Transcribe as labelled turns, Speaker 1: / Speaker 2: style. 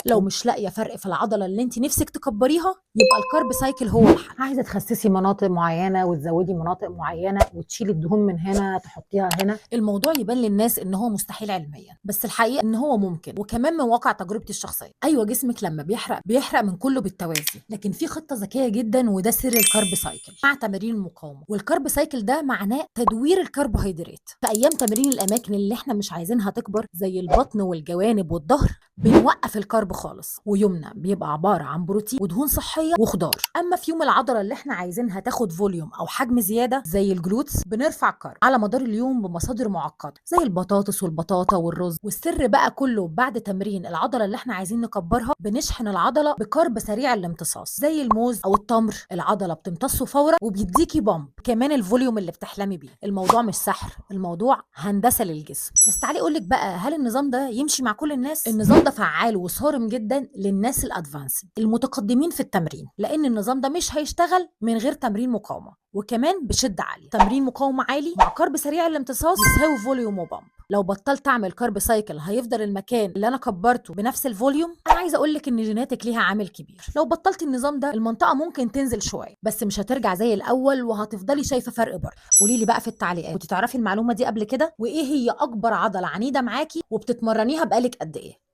Speaker 1: لو مش لاقيه فرق في العضلة اللي انت نفسك تكبريها، يبقى ال carb cycle هو الحل.
Speaker 2: عايزه تخسسي مناطق معينة وتزودي مناطق معينة وتشيلي الدهون من هنا تحطيها هنا.
Speaker 1: الموضوع يبان للناس ان هو مستحيل علميا، بس الحقيقة ان هو ممكن، وكمان من واقع تجربتي الشخصية. ايوه، جسمك لما بيحرق بيحرق من كله بالتوازي، لكن في خطه ذكية جدا، وده سر ال carb cycle مع تمارين المقاومة. وال carb cycle ده معناه تدوير الكربوهيدرات. في ايام تمرين الاماكن اللي احنا مش عايزينها تكبر زي البطن والجوانب والظهر، بنوقف ال carb خالص، ويومنا بيبقى عبارة عن بروتين ودهون صحية وخضار. اما في يوم العضلة اللي احنا عايزينها تاخد volume او حجم زيادة زي ال glutes، بنرفع ال carb على مدار اليوم بمصادر معقدة زي البطاطس والبطاطا والرز. والسر بقى كله بعد تمرين العضلة اللي احنا عايزين نكبرها، بنشحن العضلة ب carb سريع الامتصاص زي الموز او التمر. العضلة بتمتصه فورا وبيديكي pump، كمان ال volume اللي بتحلمي بيه. الموضوع مش سحر، الموضوع هندسة للجسم. بس تعالي اقولك بقى، هل النظام ده يمشي مع كل الناس؟ النظام ده فعال وصارم جدا للناس ال advanced المتقدمين في التمرين، لان النظام ده مش هيشتغل من غير تمرين مقاومة، وكمان بشده عالية. تمرين مقاومة عالي مع carb سريع الامتصاص يساوي volume و pump. لو بطلت اعمل carb cycle هيفضل المكان اللي انا كبرته بنفس ال volume. انا عايزه اقول لك ان جيناتك ليها عامل كبير. لو بطلت النظام ده المنطقة ممكن تنزل شوية، بس مش هترجع زي الاول، وهتفضلي شايفه فرق برضه. قولي لي بقى في التعليقات، كنت تعرفي المعلومة دي قبل كده؟ وايه هي اكبر عضلة عنيدة معاكي وبتتمرنيها بقالك قد ايه؟